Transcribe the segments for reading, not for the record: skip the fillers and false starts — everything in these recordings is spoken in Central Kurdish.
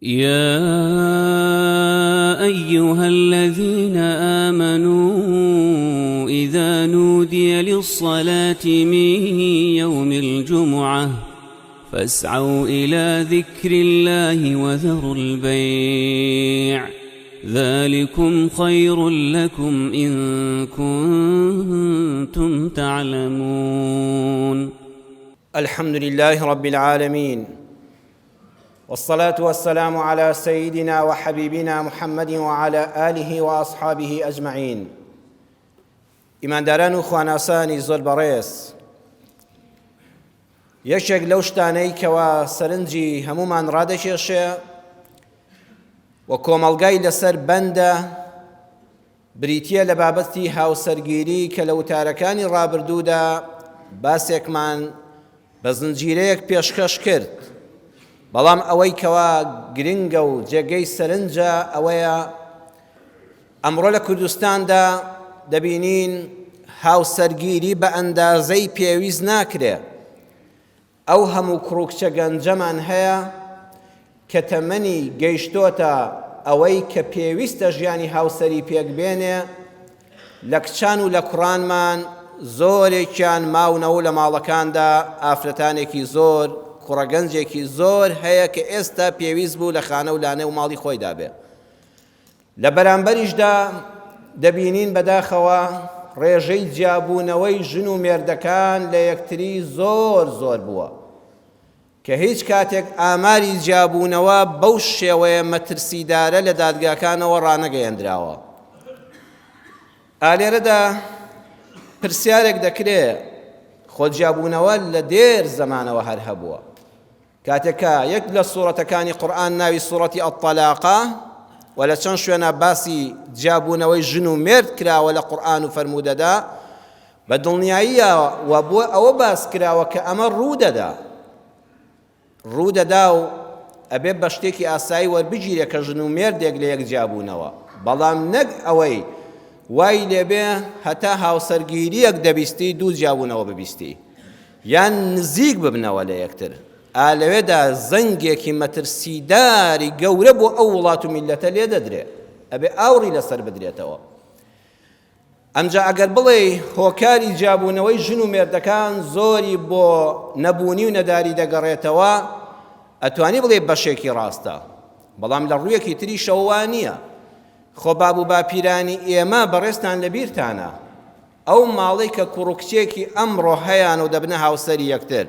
يا أيها الذين آمنوا إذا نودي للصلاة من يوم الجمعة فاسعوا إلى ذكر الله وذروا البيع ذلكم خير لكم إن كنتم تعلمون. الحمد لله رب العالمين والصلاة والسلام على سيدنا وحبيبنا محمد وعلى آله وأصحابه أجمعين. ئیمانداران و خواناسانی زۆر بەڕێز، یەکێک لەو شتانەی کەوا سەرنجی هەمومان ڕادەکێشێ و کۆمەڵگای لەسەر بەندە بریتییە لە بابەتی هاوسەرگیری کە لە وتارەکانی ڕابردوودا باسێکمان بە زنجیرەیەک پێشکەش کرد، بەڵام ئەوەی کەوا گرنگە و جێگەی سەرنجە ئەوەیە ئەمڕۆ لە کوردستاندا دەبینین هاوسەرگیری بە ئەندازەی پێویست ناکرێ. ئەو هەموو کوڕ و کچە گەنجەمان هەیە کە تەمەنی گەیشتۆتە ئەوەی کە پێویستە ژیانی هاوسەری پێک بێنێ، لە کچان و لە کوڕانمان زۆرێکیان ماونەوە و لە ماڵەکاندا ئافرەتانێکی زۆر، کوڕە گەنجێکی زۆر هەیە کە ئێستا پێویست بوو لە خانە و لانە و ماڵی خۆیدا بێ. لە بەرامبەریشدا دەبینین بەداخەوە ڕێژەی جیابوونەوەی ژن و مێردەکان لە یەکتری زۆر زۆر بووە کە هیچ کاتێک ئاماری جیابوونەوە بەو شێوەیە مەترسیدارە لە دادگاکانەوە ڕانەگەیەندراوە. ئالێرەدا پرسیارێک دەکرێ خۆ جیابوونەوە لە دێر زەمانەوە هەر هەبووە کاتێک کە یەک لە سوڕەتەکانی قورئان ناوی سوڕەتی الطلاقە و لە چەند شوێنە باسی جیابوونەوەی ژن و مێرد کراوە لە قورئان و فەرموودەدا بە دڵنیاییەوە بۆ ئەوە باس کراوە کە ئەمە ڕوو دەدا ڕوو دەدا و ئەبێ بە شتێکی ئاسایی وەربگیرێ کە ژن و مێردێک لە یەک جیابوونەوە بەڵام نەک ئەوەی وای لێبێ هەتا هاوسەرگیریەک دەبیستی دوو جیابوونەوە ببیستی یان نزیک ببنەوە لە یەکتر، ئا لەوێدا زەنگێکی مەترسیداری گەورە بۆ ئەو وڵات و میللەتە لێ دەدرێ، ئەبێ ئاوڕی لەسەر بدرێتەوە. ئەمجا ئەگەر بڵێی هۆکاری جیابوونەوەی ژن و مێردەکان زۆری بۆ نەبوونی و نەداری دەگەڕێتەوە، ئەتوانی بڵێی بەشێکی ڕاستە، بەڵام لە ڕوویەکی تریشەوە وا نییە. خۆ باب و باپیرانی ئێمە بەڕێزتان لەبیرتانە، ئەو ماڵەی کە کوڕ و کچێکی ئەمڕۆ هەیانە و دەبنە هاوسەری یەکتر،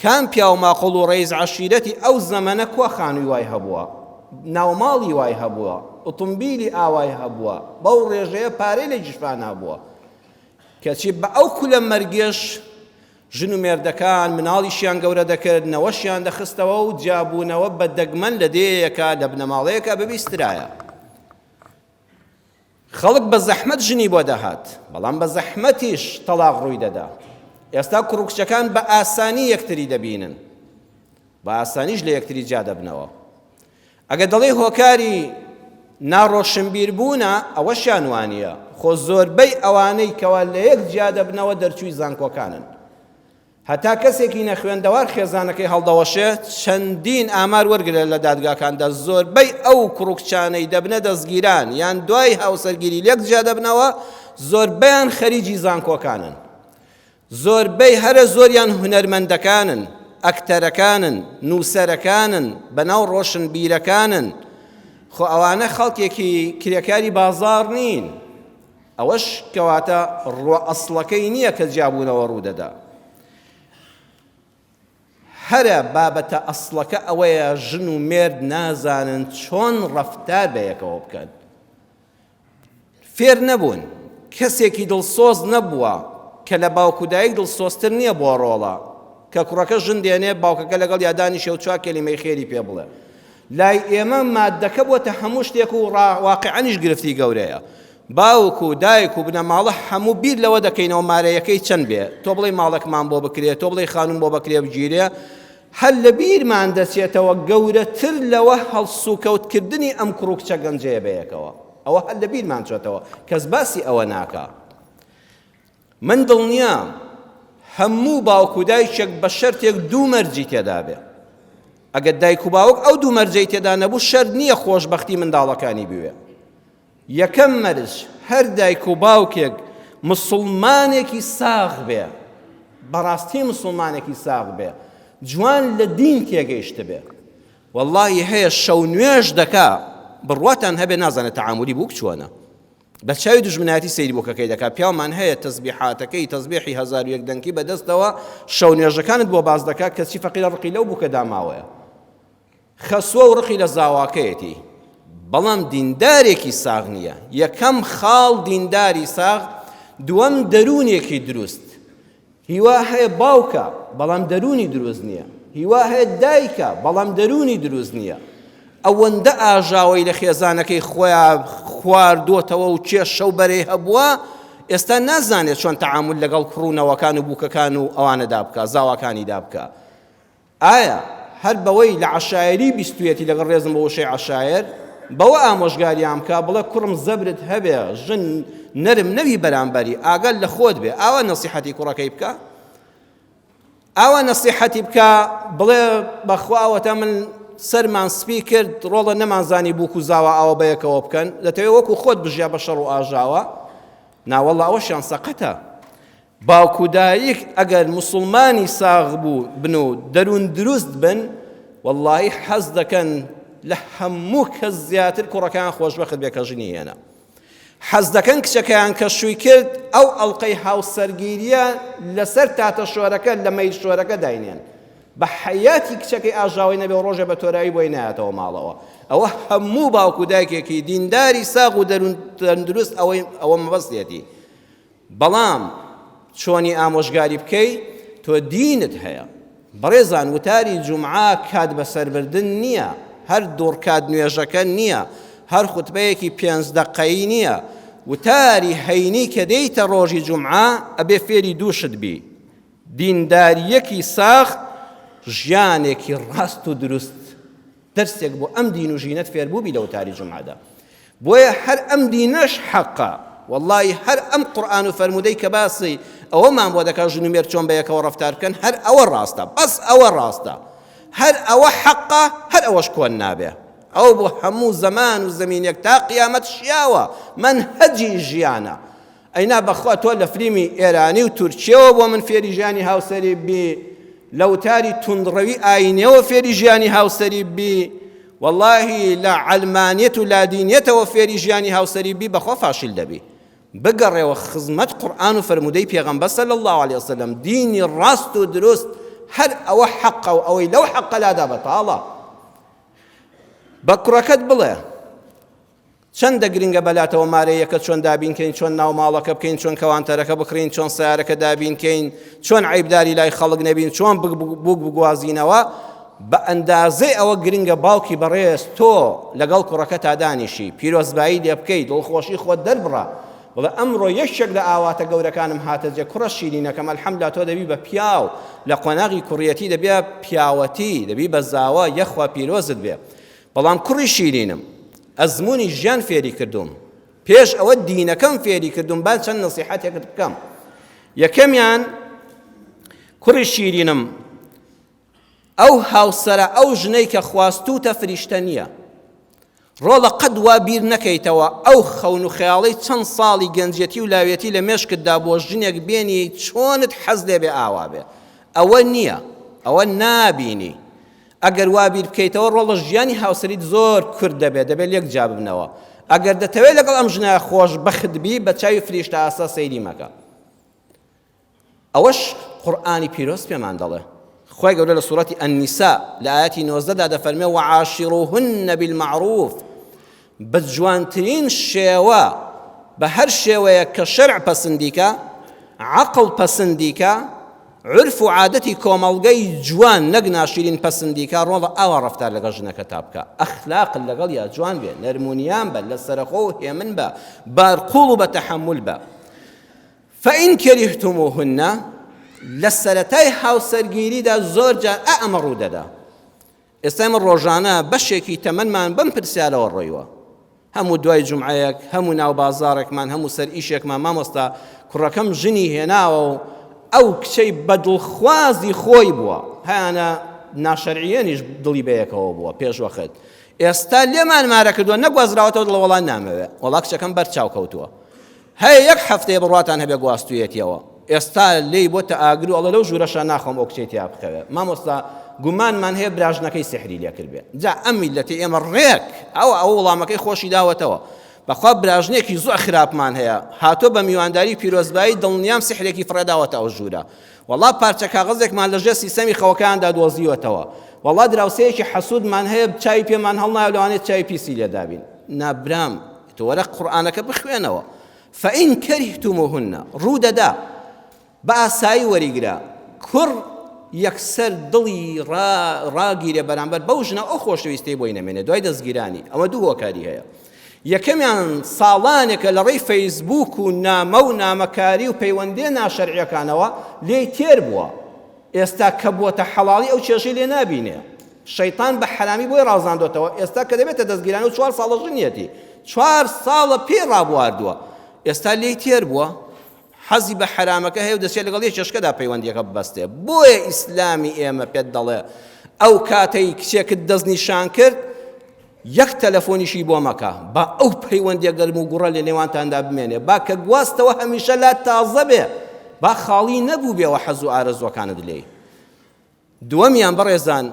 کام پیاو ماقوڵ و ڕەئیس عەشیرەتی ئەو زەمەنە کوا خانووی وای هەبووە، ناوماڵی وای هەبووە، ئوتومبیلی ئاوای هەبووە، بەو ڕێژەیە پارەی لە گیرفان هەبووە، کەچی بە ئەو کولە مەرگیەش ژن و مێردەکان مناڵیشیان گەورە دەکرد، نەوەشیان دەخستەوە و جیابوونەوە بە دەگمەن لە دێیەکا، لە بنەماڵەیەکا ببیسترایە. خەڵک بە زەحمەت ژنی بۆ دەهات، بەڵام بە زەحمەتیش تەڵاق ڕووی دەدا. ئێستا کوڕ و کچەکان بە ئاسانی یەکتری دەبینن، بە ئاسانیش لە یەکتری جیا دەبنەوە. ئەگەر دەڵێی هۆکاری ناڕۆشنبیر بوونە، ئەوەشیان وانییە. خۆ زۆربەی ئەوانەی کەوا لە یەک جیا دەبنەوە دەرچووی زانکۆکانن. هەتا کەسێکی نەخوێندەوار خێزانەکەی هەڵدەوەشێ، چەندین ئامار وەرگرە لە دادگاکاندا زۆربەی ئەو کوڕ و کچانەی دەبنە دەستگیران یان دوای هاوسەرگیری لێک جیا دەبنەوە زۆربەیان خەریجی زانکۆکانن زۆربەی هەرە زۆریان هونەرمەندەکانن ئەکتەرەکانن نووسەرەکانن بەناو ڕۆشنبیرەکانن خۆ ئەوانە خەڵکێکی کرێکاری بازاڕ نین ئەوەش کەواتە ڕوە ئەسڵەکەی نییە کە جیابوونەوە ڕوودەدا. هەرە بابەتە ئەسڵەکە ئەوەیە ژن و مێرد نازانن چۆن ڕەفتار بە یەکەوە بکەن. فێر نەبوون، کەسێکی دڵسۆز نەبووە کە لە باوک و دایک دڵسۆزتر نییە بۆ ڕۆڵە، کە کوڕەکە ژن دێنێ باوکەکە لەگەڵیا دانیشێ و چوار کەلیمەی خێری پێ بڵێ. لای ئێمە ماددەکە بۆتە هەموو شتێک و واقیعەنیش گرفتی گەورەیە. باوک و دایک و بنەماڵە هەموو بیر لەوە دەکەینەوە مارەیەکەی چەند بێ، تۆ بڵێی ماڵێکمان بۆ بکرێ، تۆ بڵێی خانووم بۆ بەکرێ بگیرێ، هەر لە بیرمان دەچێتەوە گەورەتر لەوە هەڵسوکەوتکردنی ئەم کوڕ و کچە گەنجەیە بەیەکەوە. ئەوە هەر لە بیرمان چۆتەوە، کەس باسی ئەوە ناکا. من دڵنیام هەموو باوک و دایکێک بە شەرتێک دوو مەرجی تێدا بێ. ئەگەر دایک و باوک ئەو دوو مەرجەی تێدا نەبوو شەرت نییە خۆشبەختی منداڵەکانی بوێ. یەکەم مەرج، هەر دایک و باوکێک مسوڵمانێکی ساغ بێ، بەڕاستی مسوڵمانێکی ساغ بێ، جوان لە دین تێگەیشتبێ. وەڵڵاهی هەیە شەو نوێژ دەکا، بڕواتان هەبێ نازانێ تەعامولی بووک چۆنە. بە چاوی دوژمنایەتی سەیری بووکەکەی دەکا. پیاومان هەیە تەزبیحاتەکەی، تەزبیحی 1001 دەنکی بەدەستەوە شەو نوێژەکانت بۆ باس دەکا، کەچی فەقیرە ڕقی لەو بووکە داماوەیە. خەسووە و ڕقی لە زاواکەیەتی بەڵام دیندارێکی ساغ نییە یەکەم خاڵ دینداری ساغ دووەم دەروونێکی دروست هیوا هەیە باوکە بەڵام دەروونی دروست نییە هیوا هەیە دایکە بەڵام دەروونی دروست نییە ئەوەندە ئاژاوەی لە خێزانەکەی خۆیان خواردۆتەوە و کێشە و بەرەی هەبووە ئێستا نازانێت چۆن تەعامل لەگەڵ کوڕ و نەوەکان و بووکەکان و ئەوانەدا بکە زاواکانیدا بکە ئایا هەر بەوەی لە عەشایەری بیستویەتی لەگەڵ ڕێزم بۆ وشەی عەشایەر بەوە ئامۆژگاریان بکە بڵێ کوڕم زەبرت هەبێ ژن نەرم نەوی بەرامبەری ئاگات لە خۆت بێ ئاوا نەسیحەتی کوڕەکەی بکە ئاوا نەسیحەتی بکە بڵێ بەخوا ئەوەتا من سەرمان سپی کرد ڕۆڵە نەمانزانی بووک و زاوا ئاوە بەیەکەوە بکەن دەتەوێ وەکو خۆت بژیا بە شەڕ و ئاژاوە ناوەڵا ئەوەشیان سەقەتە باوک و دایک ئەگەر موسڵمانی ساغ بوو بن و دەروون دروست بن وەڵڵاهی حەز دەکەن لە هەموو کەس زیاتر کوڕەکەیان خۆشبەخت بێ کە ژنی هێنا حەز دەکەن کچەکەیان کە شووی کرد ئەو ئەڵلقەی هاوسەرگیریە لەسەر تاتە شۆرەکە لە مەیل شۆرەکە داینێن بە حەیاتی کچەکەی ئاژاوەی نەبێ و ڕۆژێ بە تۆراوی بۆی نایەتەوە ماڵەوە ئەوە هەموو باوک و دایکێکی دینداری ساغ و دەروون تەندروست ئەوەی ئەوە مەبەستێتی بەڵام چۆنی ئامۆژگاری بکەی تۆ دینت هەیە. بەڕێزان وتاری جومعە کات بەسەربردن نییە، هەر دووڕکات نوێژەکە نییە، هەر خوتبەیەکی پێنج دەقەیی نییە، وتاری هەینی کە دێیتە ڕۆژی جومعە ئەبێ فێری دوو شت بی، دیندارییەکی ساغ، ژیانێکی ڕاست و دروست. دەرسێک بۆ ئەم دین و ژینەت فێربووبی لە وتاری جومعەدا بۆیە هەر ئەم دینەش حەقە واللهی هەر ئەم قورئان و فەرموودەی کە باسی ئەوەمان بۆ دەکات ژن و مێرد چۆن بەیەکەوە ڕەفتار بکەن هەر ئەوە ڕاستە بەس ئەوە ڕاستە هەر ئەوە حەقە هەر ئەوەش کۆن نابێ ئەو بۆ هەموو زەمان و زەمینێک تا قیامەت شیاوە مەنهەجی ژیانە ئەی نا بەخوا تۆ لە فلیمی ئێرانی و تورکیەوە بۆ من فێری ژیانی هاوسەری بی لە وتاری توندڕەوی ئاینیەوە فێری ژیانی هاوسەری بی واللهی لە عەلمانیەت و لادینیەتەوە فێری ژیانی هاوسەری بی بەخوا فاشیل دەبی بگەڕێوە خزمەت قورئان و فەرموودەی پێغەمبەر صلی الله علیه وسلم دینی ڕاست و دروست هەر ئەوە حەقە و ئەوەی لەو حەقە لادا بەتاڵە بە کوڕەکەت بڵێ چەندە گرنگە بەلاتەوە مارەییەکە چۆن دابین کەین، چۆن ناو ماڵەکە بکەین، چۆن کەوانتەرەکە بکڕین، چۆن سەیارەکە دابین کەین، چۆن عەیبداری لای خەڵک نەبین، چۆن بووک بگوازینەوە، بە ئەندازەی ئەوە گرنگە باوکی بەڕێز تۆ لەگەڵ کوڕەکەتا دانیشی، پیرۆزبایی لێ بکەی، دڵخۆشی خۆت دەربڕە، بڵێ ئەمڕۆ یەکێک لە ئاواتە گەورەکانم هاتە جێ، کوڕە شیرینەکەم الحمدللە تۆ دەبی بە پیاو، لە قۆناغی کوڕیەتی دەبیە پیاوەتی، دەبی بە زاوا، یەخوا پیرۆزت بێ. بەڵام کوڕی شیرینم ئەزموونی ژیان فێری کردووم پێش ئەوە دینەکەم فێری کردووم با چەند نەسیحەتێکت بکەم یەکەمیان کوڕی شیرینم ئەو هاوسەرە ئەو ژنەی کە خواستوتە فریشتە نییە ڕۆڵە قەت وا بیر نەکەیتەوە ئەو خەون و خەیاڵی چەند ساڵی گەنجەتی و لاوێتی لە مێشکتدا بۆ ژنێک بێنی چۆنت حەز لێ بێ ئاوا بێ ئەوە نییە ئەوە نابینی ئەگەر وا بیر بکەیتەوە ڕۆڵە ژیانی هاوسەریت زۆر کورت دەبێت دەبێت لێک جیا ببنەوە ئەگەر دەتەوێت لەگەڵ ئەم ژنە خۆش بەخت بی بە چاوی فریشتە ئاسا سەیری مەکە ئەوەش قورئانی پیرۆز پێمان دەڵێ خوای گەورە لە سوڕەتی النساء لە ئاەتی 19 دا دەفەرمێ وعاشروهن بالمعروف بە جوانترین شێوە بە هەر شێوەیەک کە شەرع پەسندی کا، عەقڵ پەسندی کا، عورف و عادەتی کۆمەڵگەی جوان نەک ناشیرین پەسندی کا، ڕۆڵە ئاوا ڕەفتار لەگەڵ ژنەکەتا بکە، ئەخلاقت لەگەڵیا جوان بێ، نەرمونیان بە، لەسەرەخۆ و هێمن بە، بارقوڵ و بە تەحەمول بە. فإن کرهتموهن لە سەرەتای هاوسەرگیریدا زۆر جار ئا ئەمە ڕوو دەدا. ئێستا ئێمە ڕۆژانە بەشێکی تەمەنمان بەم پرسیارەوە ڕۆیوە هەموو دوای جومعەیەک هەموو ناو بازاڕێکمان هەموو سەر ئیشێکمان مامۆستا کوڕەکەم ژنی هێناوە و ئەو کچەی بەدڵخوازی خۆی بووە هەیانە ناشەرعیەنیش دڵی بەیەکەوە بووە پێش وەخت ئێستا لێمان مارە کردووە نەگوازراوەتەوە دڵە وەڵا نامەوێ وەڵا کچەکەم بەر چاو کەوتووە هەیە یەک هەفتەیە بڕواتان هەبێ گواستویەتیەوە ئێستا لێی بۆتە ئاگر و ئەڵێ لەو ژوورەشا ناخۆم ئەو کچەی تیا بخەوێ مامۆستا گومانمان هەیە براژنەکەی سحری لێ کردبێ جا ئەم میللەتی ئێمە ڕێک ئەو ئەو وڵامەکەی خۆشی داوەتەوە بەخوا براژنێکی زۆر خراپمان هەیە هاتۆ بە میوانداری پیرۆزبایی دڵنیام سحرێکی فڕێداوەتە ئەو ژوورە وەڵا پارچە کاغەزێکمان لەژێر سیستەمی خەوەکەیاندا دۆزیوەتەوە وەڵا دراوسێیەکی حەسوودمان هەیە چاوی پێمان هەڵنایە لەوانەیە چاوی پیسی لێدابین نابرام تۆ وەرە قورئانەکە بخوێنەوە فإن كرهتموهن ڕوو دەدا بە ئاسایی وەریگرە کوڕ یەکسەر دڵی ڕاگیرێ بەرامبەر بەو ژنە ئەو خۆشەویستەی بۆی نەمێنێ دوای دەستگیرانی ئەوە دوو هۆکاری هەیە یەکەمیان ساڵانێکە لە ڕێی فەیسبوک و نامە و نامەکاری و پەیوەندیە ناشەرعیەکانەوە لێی تێر بووە ئێستا کە بووەتە حەڵاڵی ئەو چێژەی لێ نابینێ شەیتان بە حەرامی بۆی ڕازاندۆتەوە ئێستا کە دەبێتە دەستگیران و چوار ساڵە ژنیەتی چوار ساڵە پێی ڕابواردووە ئێستا لێی تێر بووە حەزی بە حەرامەکە هەیە و دەچێت لەگەڵ یەکێشکەدا پەیوەندیەکە ببەستێ بۆیە ئیسلامی ئێمە پێت دەڵێ ئەو کاتەی کچێکت دەستنیشان کرد یەک تەلەفۆنیشی بۆ مەکە با ئەو پەیوەندیە گەرم و گوڕە لە نێوانتاندا بمێنێ با کە گواستەوە هەمیشە لات تازە بێ با خاڵی نەبووبێەوە حەز و ئارەزوەکانت لێی دووەمیان بەڕێزان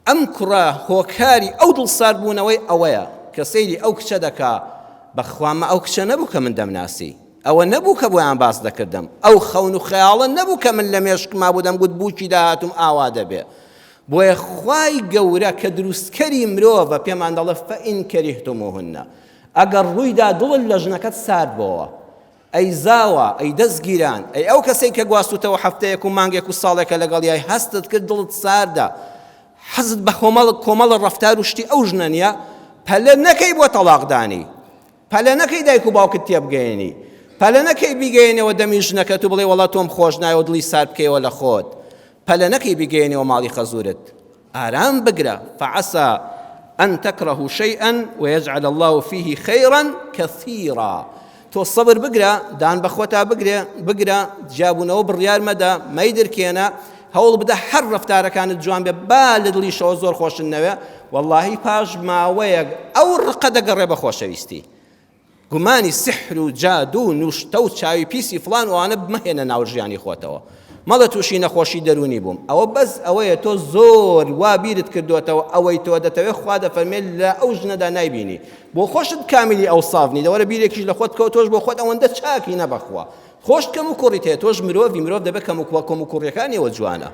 ئەم کوڕە هۆکاری ئەو دڵساردبوونەوەی ئەوەیە کە سەیری ئەو کچە دەکا بەخوا مە ئەو کچە نەبوو کە من دەمناسی ئەوە نەبوو کە بۆیان باس دەکردم ئەو خەون و خەیاڵە نەبوو کە من لە مێشکما بوو دەمگوت بووکی داهاتوم ئاوا دەبێ بۆیە خوای گەورە کە دروستکەری مرۆڤە پێمان دەڵێ فإن کریهتموهن ئەگەر ڕوویدا دڵت لە ژنەکەت سارد بۆوە ئەی زاوا ئەی دەستگیران ئەی ئەو کەسەی کە گواستوتەوە هەفتەیەک و مانگێک و ساڵێکە لەگەڵیای هەستت کرد دڵت ساردە حەزت بە کۆمەڵ کۆمەڵە ڕەفتار و شتی ئەو ژنە نییە پەلە نەکەی بۆ تەڵاقدانی پەلە نەکەی دایک و باوکت تێبگەیەنی پەلە نەکەی بیگەیەنەوە دەمی ژنەکەت و بڵێ وەڵا تۆم خۆش نایەوە دڵی سارد بکەیەوە لە خۆت پەلە نەکەی بیگەیەنەوە ماڵی خەزورت ئارام بگرە فعسى أن تكرهوا شيئا ويجعل الله فيه خيرا كثيرا تۆ سەبر بگرە دان بە خۆتا بگرێ بگرە جیابوونەوە بڕیار مەدە مەیدرکێنە هەوڵ بدە هەر ڕەفتارەکانت جوان بێ با لە دڵیشەوە زۆر خۆشت نەوێ وەڵاهی پاش ماوەیەک ئەو ڕقە دەگەڕێ بە خۆشەویستی گومانی سحر و جادو و نوشتە و چاوی پیسی فڵان ئەوانە مەهێنە ناو ژیانی خۆتەوە مەڵێ تووشی نەخۆشی دەروونی بووم ئەوە بەس ئەوەیە تۆ زۆر وا بیرت کردوێتەوە ئەوەی تۆ دەتەوێت خوا دەفەرمێت لە ئەو ژنەدا نایبینی بۆ خۆشت کامیلی ئەو ساف نی دەوەرە بیرێکیش لە خۆت بکەوە تۆش بۆ خۆت ئەوەندە چاکی نەبەخوا خۆشت کەم و کوڕیت هەیە تۆش مرۆڤی مرۆڤ دەبێت کەم و کەم و کوڕیەکانیەوە جوانە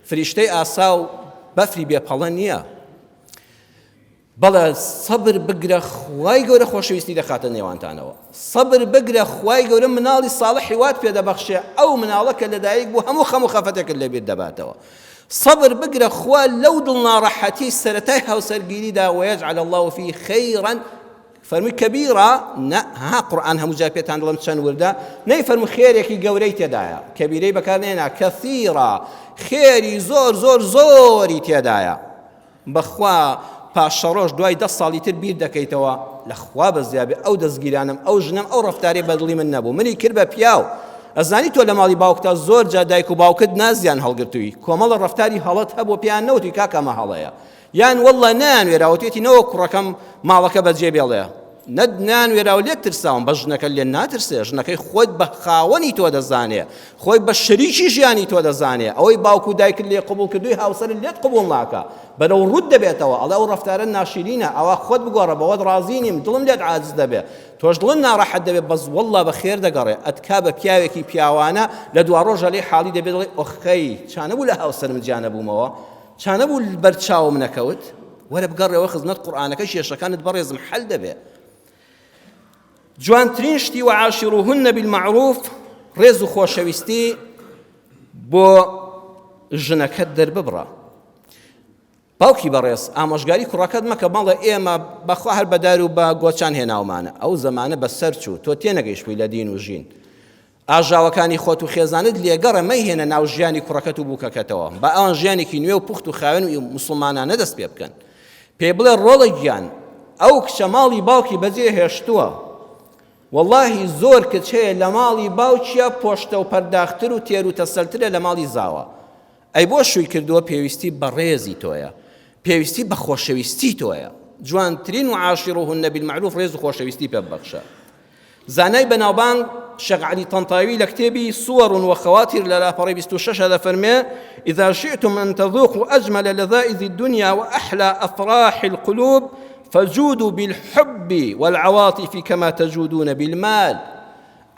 فریشتەی ئاسا و بەفری بێ پەڵە نییە بەڵێ سەبر بگرە خوای گەورە خۆشەویستی دەخاتە نێوانتانەوە سەبر بگرە خوای گەورە مناڵی ساڵحی وات پێ دەبەخشێ ئەو مناڵە کە لەدایک بوو هەموو خەم و خەفەتێکت لەبیر دەباتەوە سەبر بگرە خوا لەو دڵناڕەحەتی سەرەتای هاوسەرگیریدا ويجعل الله فيه خيرا فەرمووی کەبیرە نە ها قورئان هەموو جار پێتان دەڵێم چەند وردە نەی فەرموو خێرێکی گەورەی تێدایە کەبیرەی بەکار نێنا کەثیرە خێری زۆر زۆر زۆری تێدایە بەخوا پاشەڕۆژ دوای دە ساڵی تر بیر دەکەیتەوە لەخوا بەزیابێ ئەو دەستگیرانم ئەو ژنەم ئەو ڕەفتاری بەدڵی من نەبوو منی کرد بە پیاو ئەزانی تۆ لە ماڵی باوکتا زۆر جا دایک و باوکت نازیان هەڵگرتووی کۆمەڵە ڕەفتاری هەڵەت هەبوو پێیان نەوتی کاکەمە هەڵەیە یان واللە نەیانوێرا وتێتی نەوەک کوڕەکەم ماڵەکە بەجێ بێڵێ نەت نانوێرا و لێت ترساوم بە ژنەکە لێ ناترسێ ژنەکەی خۆت بە خاوەنی تۆ دەزانێ خۆی بە شەریکی ژیانی تۆ دەزانێ ئەوەی باوک و دایکت لێ قبوڵ کردووی هاوسەرت لێت قبوڵ ناکا بەرەو ڕووت دەبێتەوە ئەڵێ ئەو ڕەفتارە ناشیرینە ئەوە خۆت بگۆڕە بەوەت ڕازی نیم دڵم لێت عاجز دەبێ تۆش دڵت ناڕەحەت دەبێ بەس واللە بە خێر دەگەڕێ ئەتکا بە پیاوێکی پیاوانە لە دواڕۆژە لێی حاڵی دەبێ دەڵێ ئۆخەی چانەبوو لە هاوسەرم جیا نەبوومەوە چانەبوو بەر چاوم نەکەوت وەرە بگەڕێەوە خزمەت قورئانەکە کێشەکانت بەڕێزم حەل دەبێ جوانترین شتی وعاشروهن بالمعروف ڕێز و خۆشەویستی بۆ ژنەکەت دەرببڕە باوکی بەڕێز ئامۆژگاری کوڕەکەت مەکە مەڵێ ئێمە بەخوا هەر بەدار و بە گۆچان هێناومانە ئەو زەمانە بەسەر چوو تۆ تێنەگەیشتووی لە دین و ژین ئاژاوەکانی خۆت و خێزانت لێگەڕێ مەیهێنە ناو ژیانی کوڕەکەت و بووکەکەتەوە با ئەوان ژیانێکی نوێ و پوخت و خاوێن و موسڵمانانە دەست پێ بکەن پێی بڵێ ڕۆڵە گیان ئەو کچە ماڵی باوکی بەجێ هێشتووە وەڵاهی زۆر کچ هەیە لە ماڵی باوکیە پۆشتە و پەرداختر و تێر و تەسەلترە لە ماڵی زاوە. ئەی بۆ شووی کردووە پێویستی بە ڕێزی تۆیە پێویستی بە خۆشەویستی تۆیە جوانترین وعاشروهن بالمعروف ڕێز و خۆشەویستی پێ ببەخشە زانای بەناوبانگ شێخ عەلی طەنتاوی لە کتێبی صور و خواطر لە لاپەڕەی 26 دەفەرمێ إذا شئتم أن تذوقوا أجمل لذائذ الدنيا وأحلى أفراح القلوب فجودوا بالحب والعواطف كما تجودون بالمال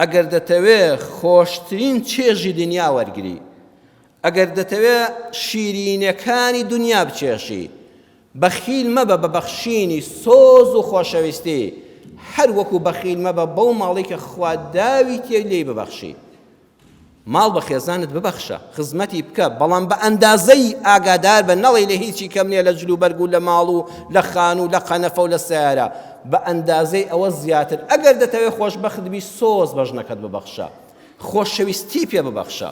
ئەگەر دەتەوێ خۆشترین چێژی دنیا وەرگری ئەگەر دەتەوێ شیرینەکانی دنیا بچێشی بەخیل مەبە بە بەخشینی سۆز و خۆشەویستی، هەر وەکو بەخیل مەبە بەو ماڵەی کە خوا داویتێ لێی ببەخشی. ماڵ بە خێزانت ببەخشە، خزمەتی بکە، بەڵام بە ئەندازەی ئاگادار بە، نەڵێی لە هیچی کەم نییە لە جلوبەرگ و لە ماڵ و لە خانوو و لە قەنەفە و لە سەیارە، بە ئەندازەی ئەوە زیاتر. ئەگەر دەتەوێ خۆشبەخت بی سۆز بە ژنەکەت ببەخشە، خۆشەویستی پێ ببەخشە.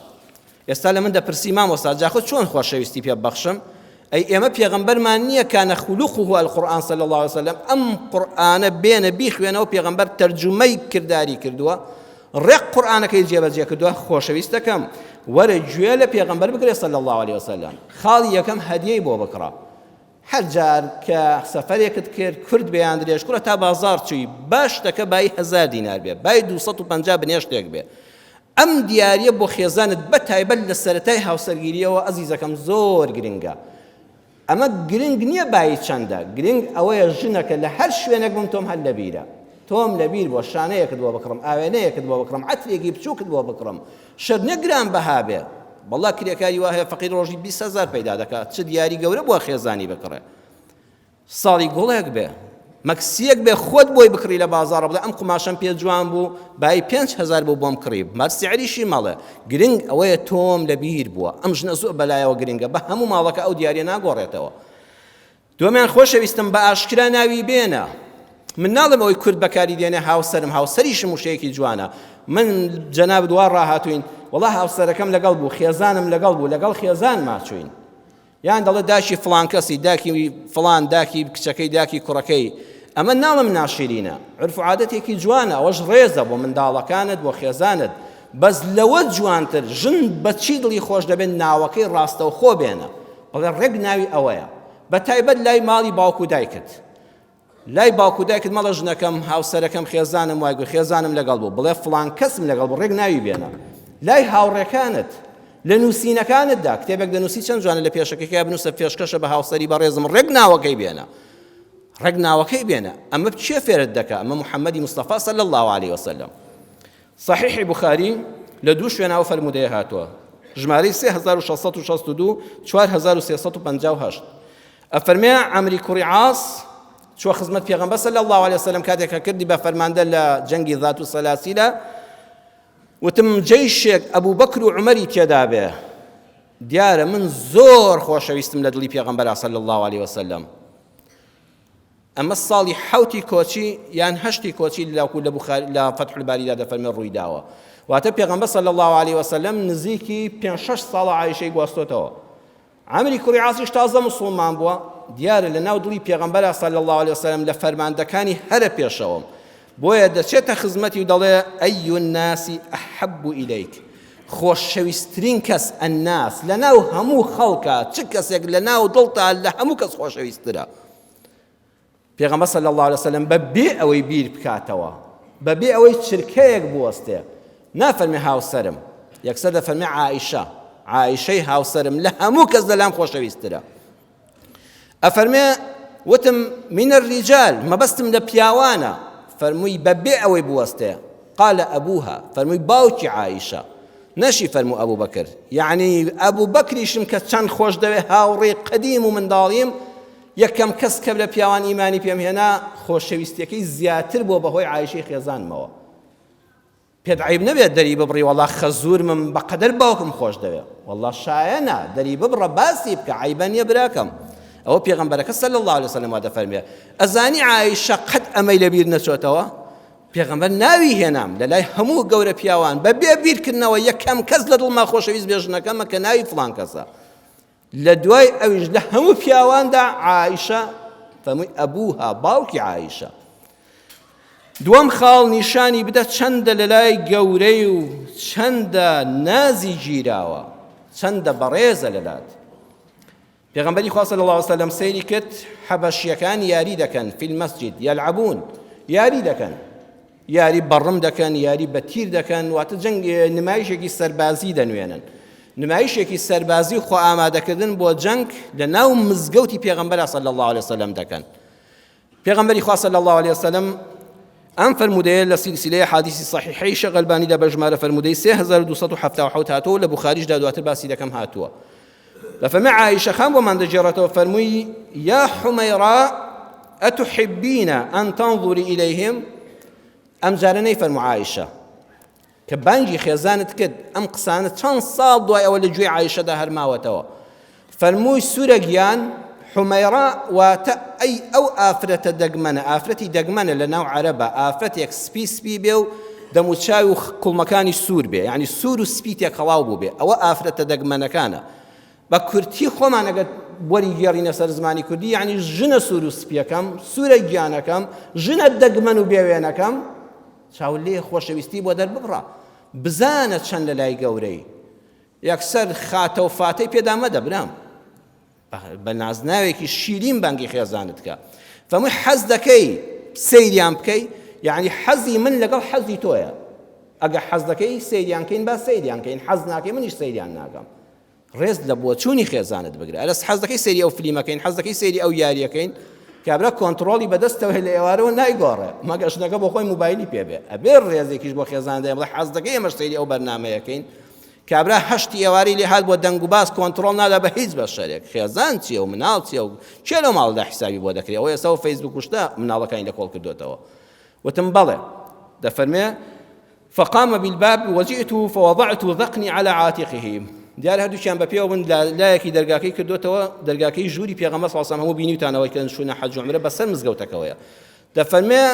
ئێستا لە من دەپرسی مامۆستا جاخۆ چۆن خۆشەویستی پێ ببەخشم؟ ئەی ئێمە پێغەمبەرمان نییە کانە خلقه القرآن صلی الله علیه وسلم ئەم قورئانە بێنە بیخوێنەوە پێغەمبەر تەرجومەی کرداری کردووە ڕێک قورئانەکەی جێبەجێ کردووە خۆشەویستەکەم وەرە گوێ لە پێغەمبەر بگرێ صلی الله علیه وسلم خاڵی یەکەم هەدیەی بۆ بکڕە هەر جار کە سەفەرێکت کرد کورت بێ یان درێژ کوڕە تا بازاڕ چووی با شتەکە بایی هەزار دینار بێ بای 250 بنێشتێک بێ ئەم دیاریە بۆ خێزانت بە تایبەت لە سەرەتای هاوسەرگیریەوە ئەزیزەکەم زۆر گرنگە ئەمە گرنگ نییە بایی چەندە گرنگ ئەوەیە ژنەکە لە هەر شوێنێک بم تۆم هەر لەبیرە تۆم لەبیر بۆ شانەیەکت بۆ بکڕم ئاوێنەیەکت بۆ بکڕم عەترێکی بچووکت بۆ بکڕم شەرت نیە گران بەها بێ وەڵا کرێکاری وا هەیە فەقیر ڕۆژی 20 هەزار پەیدا دەکات چ دیاری گەورە بووە خێزانی بکڕێ ساڵی گوڵێک بێ مەکسیەک بێ خۆت بۆی بکڕی لە بازاڕە بڵێ ئەم قوماشەم پێ جوان بوو بای 5000 بوو بۆم کڕی مەر سعریشی مەڵێ گرنگ ئەوەیە تۆم لە بیر بووە ئەم ژنە زۆر بەلایەوە گرنگە بە هەموو ماڵەکە ئەو دیاریە ناگۆڕێتەوە دووەمیان خۆشەویستم بە ئاشکرا ناوی بێنە من ناڵێم ئەوەی کورد بەکاری دێنێ هاوسەرم هاوسەریشم وشەیەکی جوانە من جەنابت وا ڕاهاتوین وەڵا هاوسەرەکەم لەگەڵ بوو خێزانم لەگەڵ بوو لەگەڵ خێزان ماچوین یان دەڵێ داکی فڵان کەسی داکی فڵان داکی کچەکەی داکی کوڕەکەی ئەمە ناڵم ناشرینە عرف و عادەتێکی جوانە ئەوەش ڕێزە بۆ منداڵەکانت بۆ خێزانت بەس لەوە جوانتر ژن بەچی دڵی خۆش دەبێت ناوەکەی ڕاستەوخۆ بێنە بەڵێ ڕێک ناوی ئەوەیە بە تایبەت لای ماڵی باوک و دایکت لای باوک و دایکت مەڵە ژنەکەم هاوسەرەکەم خێزانم وای گوت خێزانم لەگەڵ بوو بڵێ فڵان کەسم لەگەڵ بوو ڕێک ناوی بێنە لای هاوڕێکانت لە نووسینەکانتدا کتێبێک دەنووسی چەند جوانە لە پێشەکەکە بنووسە پێشکەشە بە هاوسەری بەڕێزم ڕێک ناوەکەی بێنە ڕێک ناوەکەی بێنە ئەمە کێ فێرت دەکا ئەمە محەممەدی مستەفا صلی الله علیه وسلم صحیحی بوخاری لە دوو شوێن ئەو فەرموودەیە هاتووە ژمارەی 3662 4358 ئەفەرمێ عەمری کوڕی عاص چوە خزمەت پێغەمبەر صلی الله علیه وسلم کاتێک کە کردی بە فەرماندە لە جەنگی ذات و سەلاسیلە وتم جەیشێک ئەبوو بەکر و عومەری تێدا بێ دیارە من زۆر خۆشەویستم لە دڵی پێغەمبەر صلی الله علیه وسلم ئەمە ساڵی حەوتی کۆچی یان هەشتی کۆچی لاکو لە بوخاری لە فتح الباریدا دەفەرمێ ڕووی داوە واتە پێغەمبەر صلی الله علیه وسلم نزیکی پێ شەش ساڵە عایشەی گواستۆتەوە عەمری کوڕی عاسیش تازە مسوڵمان بووە دیارە لە ناو دڵی پێغەمبەرا صلی الله علیه وسلم لە فەرماندەکانی هەرە پێشەوەم بۆیە دەچێتە خزمەتی و دەڵێ ئەی الناس ئەحب ئیلیک خۆشەویستترین کەس الناس لە ناو هەموو خەڵکە چ کەسێک لە ناو دڵتا لە هەموو کەس خۆشەویستترە پێغەمبەر صلی اللە علیه وسلم بە بێ ئەوەی بیر بکاتەوە بە بێ ئەوەی چرکەیەک بوەستێ نافەرمێ هاوسەرم یەکسەر دەفەرمێ عائیشە عائیشەی هاوسەرم لە هەموو کەس لەلام خۆشەویستترە ئەفەرمێ وتم من الرجال مەبەستم لە پیاوانە فەرمووی بە بێ ئەوەی بوەستێ قال ئەبوها فەرمووی باوکی عائیشە نەشی فەرموو ئەبوو بەکر یعنی ئەبوو بەکریشم کە چەند خۆش دەوێ هاوڕێی قەدیم و منداڵیم یەکەم کەس کە لە پیاوان ئیمانی پێم هێنا خۆشەویستیەکەی زیاتر بووە بەهۆی عایشەی خێزانمەوە پێت عیب نەبێت دەری ببڕی وەڵا خەزورمم بەقەدەر باوکم خۆش دەوێ وەڵا شایەنە دەری ببڕە باسی بکە عیبە نییە براکەم ئەوە پێغەمبەرەکە صلی الله علیه وسلم وا دەفەرمێ ئەزانی عایشە قەت ئەمەی لەبیر نەچۆتەوە پێغەمبەر ناوی هێنام لە لای هەموو گەورە پیاوان بە بێ بیرکردنەوە یەکەم کەس لە دڵما خۆشەویست بێژنەکەمە کە ناوی فڵان کەسە لە دوای ئەویش لە هەموو پیاواندا عائیشە فەرمووی ئەبوها باوکی عائیشە دووەم خاڵ نیشانی بدە چەندە لە لای گەورەی و چەندە نازی گیراوە. چەندە بەڕێزە لەلات. پێغەمبەری خوا صلی اللە علیه وسلم سەیری کرد حەبەشیەکان یاری دەکەن فی المسجد یلعبون یاری دەکەن یاری بەڕم دەکەن یاری بە تیر دەکەن واتە جەنگ نمایشێکی سەربازی دەنوێنن نمایشێکی سەربازی خۆ ئامادەکردن بۆ جەنگ لە ناو مزگەوتی پێغەمبەر صلی الله علیه وسلم دەکەن پێغەمبەری خوا صلی اللە علیە وسلم ئەم فەرموودەیە لە سلسلەی حادیثی صحیحەی شێخ ئەلبانیدا بە ژمارە فەرموودەی 3277 هاتووە لە بوخاریشدا دواتر باسی دەکەم هاتووە دەفەرمێ عائشە خان بۆمان دەگێڕێتەوە فەرمووی یا حمەیرا ئەتحبین ئەن تنظری إليهم ئەم جارە نەیفەرموو عائشە کە بانگی خێزانت کرد ئەم قسانە چەند ساڵ دوای ئەوە لە گوێی عایشەدا هەر ماوەتەوە فەرمووی سورە گیان حومەیڕا واتە ئەی ئەو ئافرەتە دەگمەنە ئافرەتی دەگمەنە لە ناو عەرەبە ئافرەتێک سپی سپی بێ و دەموچاوی و کوڵمەکانی سوور بێ یعنی سوور و سپی تێکەڵاو بوو بێ ئەوە ئافرەتە دەگمەنەکانە بە کورتی خۆمان ئەگەر وەری گێڕینە سەر زمانی کوردی یعنی ژنە سوور و سپیەکەم سوورە گیانەکەم ژنە دەگمەن و بێوێنەکەم چاو لێ خۆشەویستی بۆ دەرببڕە بزانە چەند لە لای گەورەی یەکسەر خاتە و فاتەی پێدا مەدە برام بە نازناوێکی شیرین بانگی خێزانت کە فەمووی حەز دەکەی سەیریان بکەی یعنی حەزی من لەگەڵ حەزی تۆیە ئەگە حەز دەکەی سەیریان کەین با سەیریان کەین حەز ناکەی منیش سەیریان ناکەم ڕێز لە بۆچوونی خێزانت بگرە ئەرس حەز دەکەی سەیری ئەو فلیمەکەین حەز دەکەی سەیری ئەو یاریەکەین کابرا کۆنتڕۆڵی بەدەستەوە لە ئێوارەوە نایگۆڕێ مەگە ژنەکە بۆ خۆی موبایلی پێ بێ ئەبێ ڕێزێکیش بۆ خێزان دەێ بڵێ حەز دەکەی ئێمەش سەیری ئەو بەرنامەیەکەین کابرا هەشتی ئێوارەی لێ هات بۆ دەنگ و باس کۆنتڕۆڵ نادا بە هیچ بەشەرێک خێزان چییە و مناڵ چییە و کێ لەو ماڵدا حیسابی بۆ دەکرێ ئەوە ئێستا و فەیسبوک و شتە مناڵەکانی لە کۆڵ کردوێتەوە وتم بەڵێ دەفەرمێ فقام بالباب وجئت فوضعت ذقني على عاتقه دیار هەردووکیان بە پێوە بوون لایەکی دەرگاکەی کردوتەوە دەرگاکەی ژووری پێغەمبەر صلی الله علیه و سلم هەموو بینیوتانەوەی کە چوونە حەج و عومرە بەسەر مزگەوتەکەوەیە دەفەرمێ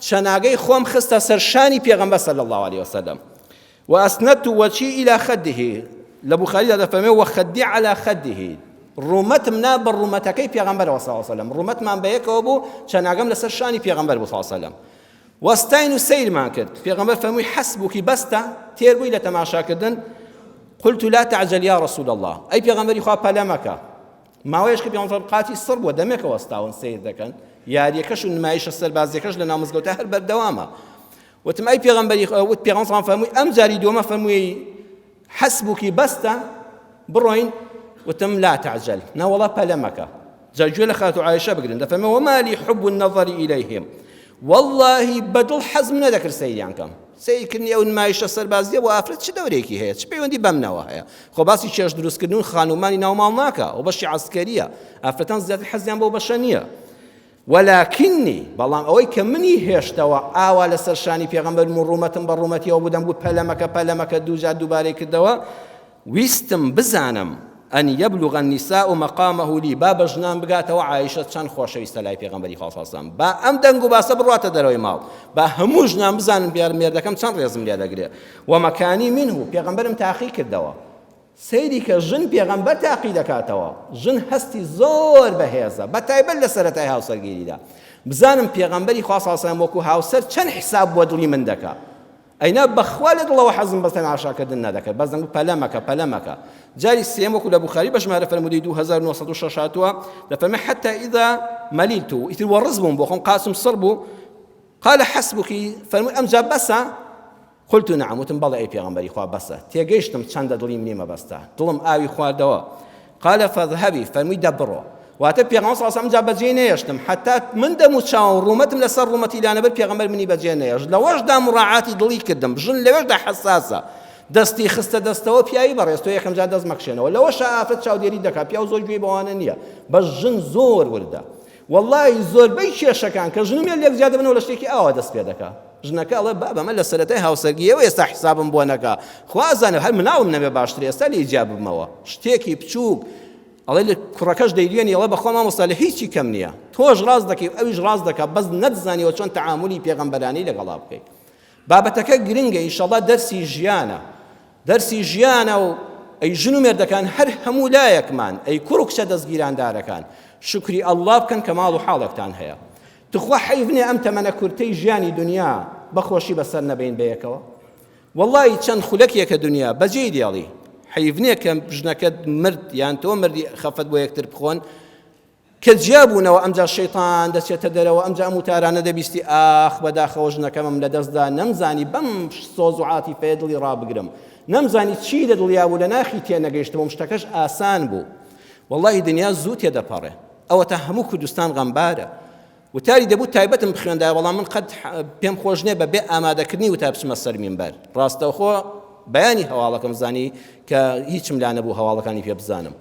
چەناگەی خۆم خستە سەر شانی پێغەمبەر صلی الله علیه وسلم وأسندت وجهي إلى خده لە بوخاریدا دەفەرمێ وخدي على خده ڕوومەتم نا بە ڕوومەتەکەی پێغەمبەرەوە صلی الله علیه وسلم ڕوومەتمان بەیەکەوە بوو چەناگەم لەسەر شانی پێغەمبەر بوو صلی الله علیه وسلم وەستاین و سەیرمان کرد پێغەمبەر فەرمووی حەسبوکی بەستە تێر بووی لە تەماشاکردن قلت لا تعجل یا رسول الله ئەی پێغەمبەری خوا پەلە مەکە ماوەیەش کە پێغەمبەر قاچی سڕ بووە دەمێکە وەستاون سەیر دەکەن یاریەکەش و نمایشە سەربازیەکەش لە ناو مزگەوتە هەر بەردەوامە وتم ئەی پێغەمبەری وت پێغەمبەر فەرمووی ئەم جاری دووەمە فەرمووی حەسبوکی بەستە بڕۆین وتم لا تعجل نەوەڵا پەلە مەکە جا گوێ لە خاتوو عایشە بگرن دەفەرمێ وما لي حب النظر إليهم والله بەدڵ حەزم نەدەکرد سەیریان کەم سەیرکردنی ئەو نمایشە سەربازیە بۆ ئافرەت چ دەورێکی هەیە چ پەیوەندی بەمنەوە هەیە خۆ باسی چێژ دروستکردن و خانومانی ناوماڵ ناکە ئەو بەشی عەسکەریە ئافرەتان زیاتر حەزیان بەو بەشە نییە ولكني بەڵام ئەوەی کە منی هێشتەوە ئاوا لەسەر شانی پێغەمبەرم و ڕوومەتم بە ڕوومەتیەوە بوو دەمگوت پەلەمەکە پەلەمەکە دووجار دووبارەی کردەوە ویستم بزانم أن يبلغ النساء مقامه لي با بە ژنان بگاتەوە عایشە چەند خۆشەویستە لای پێغەمبەری خوا صلی الله با ئەم دەنگ و باسە بڕواتە دەرەوەی ماڵ با هەموو ژنان بزانن مێردەکەم چەند ڕێزم لێ دەگرێ ومكاني منه پێغەمبەرم تاقی کردەوە سەیری کە ژن پێغەمبەر تاقی دەکاتەوە ژن هەستی زۆر بەهێزە بە تایبەت لە سەرەتای هاوسەرگیریدا بزانم پێغەمبەری خوا صلی الله علیه و وەکو هاوسەر چەند حساب بۆ دڵی من دەکا ئەینا بەخوا لە دڵەوە حەزم بە تەماشاکردن نەدەکرد بەس دەنگو پەلە مەکە پەلە مەکە جاری سێم وەکو لە بوخاری بە ژمارە فەرموودەی 2906 هاتووە دەفەرمێ حتى إذا مللت ئیتر وەڕز بووم بۆ خۆم قاسم سڕ بوو قال حسبك فەرمووی ئەمجا بەسە قلت نعم وتم بەڵێ ئەی پێغەمبەری خوا بەسە تێگەیشتم چەندە دڵی منی مەبەستە دڵم ئاوی خواردەوە قال فاذهبي فەرمووی دە بڕۆ واتە پێغەمبەر صلی الله علیه و جا بەجێ نەهێشتم حتا من دەم و چاوم ڕوومەتم لەسەر ڕوومەتی لانەبەر پێغەمبەر منی بەجێ نەهێشت لەوەشدا مڕاعاتی دڵی کردم ژن لەوێشدا حەساسە دەستی خستە دەستەوە پیاوی بەڕێز تۆ یەکەم جار دەست مەکشێنەوە لەوەشا ئافرەت چاودێری دەکات پیاو زۆر گوێی بەوانە نییە بەس ژن زۆر وردە وەڵڵاهی زۆربەی کێشەکان کە ژن و مێرد لێک جیا دەبنەوە لە شتێکی ئاوا دەست پێ دەکا ژنەکە ئەڵێ بابە من لە سەرەتای هاوسەرگیریەوە ئێستا حسابم بۆ نەکا خوا ئەزانێ هەر مناڵم نەبێ باشترە ئێستا لێی جیا ببمەوە شتێکی بچووک ئەڵێ لە کوڕەکەش دەیدوێنی ئەڵێ بەخوا مامۆستا لە هیچی کەم نییە تۆش ڕاست دەکەی و ئەویش ڕاست دەکا بەس نەتزانیوە چۆن تەعامولی پێغەمبەرانی لەگەڵا بکەی بابەتەکە گرنگە ئیشەڵا دەرسی ژیانە دەرسی ژیانە و ئەی ژن و مێردەکان هەر هەموو لایەکمان ئەی کوڕ و کچە دەستگیراندارەکان شوکری ئەڵڵا بکەن کە ماڵ و حاڵێکتان هەیە تخوا حەیف نییە ئەم تەمەنە کورتەی ژیانی دنیا بەخۆشی بەسەر نەبەین بەیەکەوە وەڵڵاهی چەند خولەکێکە دنیا بەجێی دێڵی. حەیف نییە کە ژنەکەت مرد یان تۆ مردی خەفەت بۆ یەکتر بخۆن. کە جیا بوونەوە ئەمجا شەیتان دەچێتە دەرەوە، ئەمجا ئەم وتارانە دەبیستی، ئاخ بەداخەوە ژنەکەمم لەدەستدا، نەمزانی بەم سۆز و عاتیفەیە دڵی ڕابگرم، نەمزانی چی لە دڵیا بوو، لە ناخی تێنەگەیشتبووم، شتەکەش ئاسان بوو. وەڵڵاهی دنیا زوو تێدەپەڕێ. ئەوەتا هەموو کوردستان غەمبارە. وتاری دەبوو تایبەتم بخوێندایە، بەڵام من قەت پێم خۆش نییە بە بێ ئامادەکردنی وتار بچمە سەر مینبەر. ڕاستەوخۆ بەیانی هەواڵەکەم زانی کە هیچم لا نەبوو هەواڵەکانی پێ بزانم.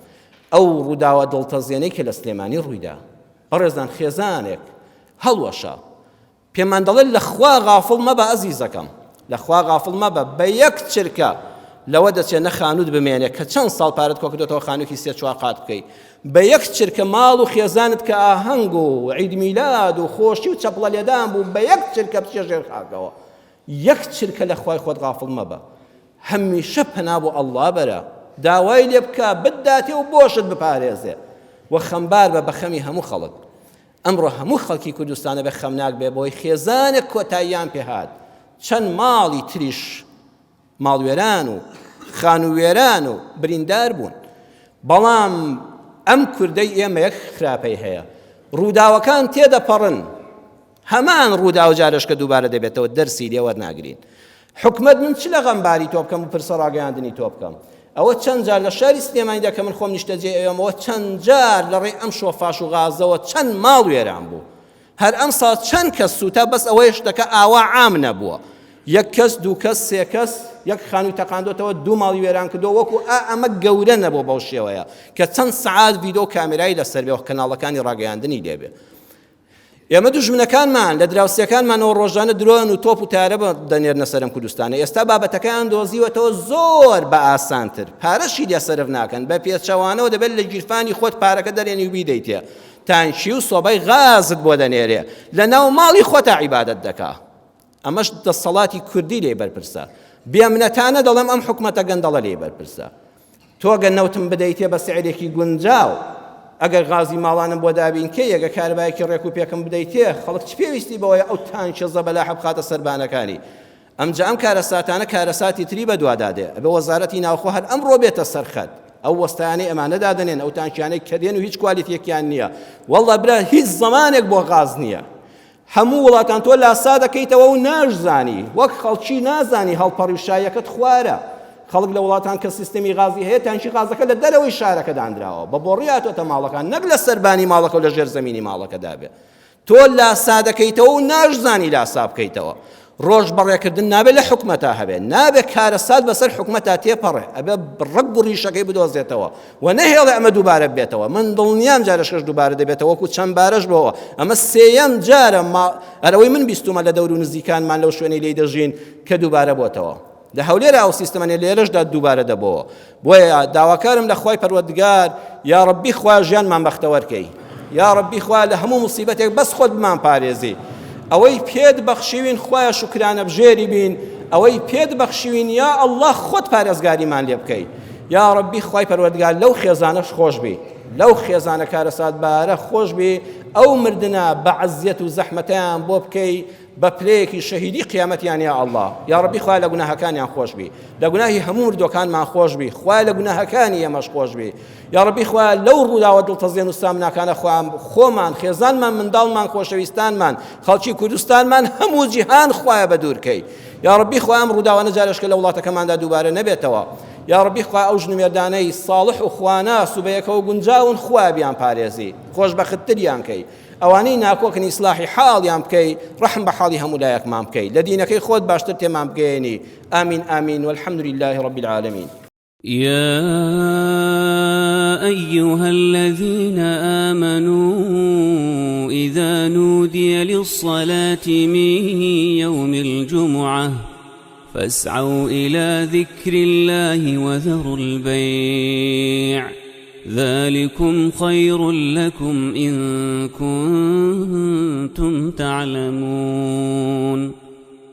ئەو ڕووداوە دڵتەزێنەی کە لە سلێمانی ڕوویدا، بەڕێزان خێزانێک هەڵوەشا. پێمان دەڵێت لە خوا غافڵ مەبە ئەزیزەکەم، لە خوا غافڵ مەبە، بە یەک چرکە لەوە دەچێت نە خانووت بمێنێ کە چەند ساڵ پارەت کۆکردۆتەوە خانووکی سێ چوار قات بکەی، بە یەک چرکە ماڵ و خێزانت کە ئاهەنگ و عید میلاد و خۆشی و چەپڵە لێدان بوو بە یەک چرکە بچێ ژێر خاکەوە. یەک چرکە لە خوای خۆت غافڵ مەبە، هەمیشە پەنا بۆ اللە بەرە، داوای لێ بکە بتداتێ و بۆشت بپارێزێ، وە خەمبار بە بە خەمی هەموو خەڵک. ئەمڕۆ هەموو خەڵکی کوردستان ئەبێ خەمناک بێ بەوەی خێزانێک کۆتاییان پێ هات، چەند ماڵی تریش ماڵوێران و خانووێران و بریندار بوون. بەڵام ئەم کوردەی ئێمە یەک خراپەی هەیە، ڕووداوەکان تێدەپەڕن، هەمان ڕووداو جارێش کە دووبارە دەبێتەوە دەرسی لێ وەرناگرین. حکومەت من چ لە غەمباری تۆ بکەم و پرسە ڕاگەیاندنی تۆ بکەم؟ ئەوە چەند جار لە شاری سلێمانیدا کە من خۆم نیشتەجێی ئەوێم ئەوە چەند جار لە ڕێی ئەم شۆفاش و غازەوە چەند ماڵ وێران بوو. هەر ئەمساڵ چەند کەس سووتا بەس ئەوەیە شتەکە ئاوا عام نەبووە. یەک کەس دوو کەس سێ کەس یەک خانووی تەقاندۆتەوە دوو ماڵی وێران کردووە وەکو ئا ئەمە گەورە نەبووە بەو شێوەیە کە چەند سەعات ڤیدۆ و کامێرای لەسەر بێ و کەناڵەکانی ڕاگەیاندنی لێ بێ. ئێمە دوژمنەکانمان لە دراوسێکانمانەوە ڕۆژانە درۆن و تۆپ و تارە دەنێرنە سەرم کوردستانە ئێستا بابەتەکەیان دۆزیوەتەوە زۆر بە ئاسانتر پارەشی لێ سەرف ناکەن بە پێچەوانەوە دەبێت لە گیرفانی خۆت پارەکە دەرێنی و بیدەیتێ تانکی و سۆبای غازت بۆ دەنێرێ لە ناو ماڵی خۆتا عیبادەت دەکا ئەمەش دەسەڵاتی کوردی لێ بەرپرسە بێمنەتانە دەڵێم ئەم حکومەتە گەندەڵە لێ بەرپرسە تۆ گەر نەوتم بدەیتێ بە سعرێکی گونجاو، ئەگەر غازی ماڵانم بۆ دابین کەی، ئەگەر کارەبایەکی ڕێک و پێکم بدەیتێ، خەڵک چ پێویستی بەوەیە ئەو تانکیە زەبەلاحە بخاتە سەربانەکانی؟ ئەمجا ئەم کارەساتانە کارەساتی تری بەدوادا دێ، ئەبێ وەزارەتی ناوخۆ هەر ئەمڕۆ بێتە سەر خەت، ئەو وەستایانەی ئەمانە دادەنێن، ئەو تانکیانەی کە دێن و هیچ کوالیتیەکیان نییە، وەڵڵا برا هیچ زەمانێک بۆ غاز نییە. هەموو وڵاتان تۆ لاسا دەکەیتەوە و ناشزانی وەک خەڵکی نازانی هەڵپەڕی و شایەکەت خوارە خەڵک لە وڵاتان کە سیستەمی غازی هەیە تانکی غازەکە لە دەرەوەی شارەکە دانراوە بە بۆڕی هاتۆتە ماڵەکان نەک لە سەربانی ماڵەکە و لە ژێر زەمینی ماڵەکەدا بێ تۆ لاسا دەکەیتەوە و ناشزانی لاسا بکەیتەوە ڕۆژ بەڕێکردن نابێت لە حکومەتا هەبێت نابێت کارەسات بەسەر حکومەتا تێپەڕێ ئەبێ ڕەگ و ڕیشەکەی بدۆزێتەوە و نەهێڵێ ئەمە دووبارە بێتەوە من دڵنیام جارشکەش دووبارە دەبێتەوە وەکو چەند بارەش بەوە ئەمە سێیەم جارە ئەرەوەی من بیستومە لە دەور و نزیکانمان لەو شوێنەی لێی دەژین کە دووبارە بۆتەوە لە هەولێر ئەو سیستەمە نیە لێرەشدا دووبارە دەبەوە بۆیە داواکارم لە خوای پەروەردگار یا ڕەبی خوا ژیانمان بەختەوەر کەی یا ڕەبی خوا لە هەموو مصیبەتێک بەس خۆت بمان پارێزی ئەوەی پێت بەخشیوین خوایە شوکرانە بژێری بین ئەوەی پێت بەخشیوین یا ئەڵڵا خۆت پارێزگاریمان لێ بکەی یا ڕەبی خوای پەروەردگار لەو خێزانەش خۆش بی لەو خێزانە کارەساتبارە خۆش بی ئەو مردنە بە عەزیەت و زەحمەتیان بۆ بکەی بە پلەیەکی شەهیدی قیامەتیان یا اللە یاڕەبی خوایە لە گوناهەکانیان خۆش بی لە گوناهی هەموو مردوەکانمان خۆش بی خوایە لە گوناهەکانی ئێمەش خۆش بی یاڕەبی خوایە لەو ڕووداوە دڵتەزێن و سامناکانە خۆیان خۆمان خێزانمان منداڵمان خۆشەویستانمان خەڵکی کوردستانمان هەموو جیهان خوایە بە دوورکەی یاڕەبی خوایە ئەم ڕووداوانە جارێشکە لە وڵاتەکەماندا دووبارە نەبێتەوە یاڕەبی خوایە ئەو ژن و مێردانەی ساڵح و خواناس و بەیەکەوە گونجاون خوایە بیان پارێزی خۆشبەختتریان کەی ئەوانەی ناکۆکن ئیسلاحی حاڵیان بکەی ڕەحم بە حاڵی هەموو لایەکمان بکەی لە دینەکەی خۆت باشتر تێمان بگەیەنی آمین آمین والحمد لله رب العالمین. يا أيها الذين آمنوا إذا نودي للصلاة من يوم الجمعة فاسعوا إلى ذكر الله وذروا البيع ذلكم خير لكم إن كنتم تعلمون.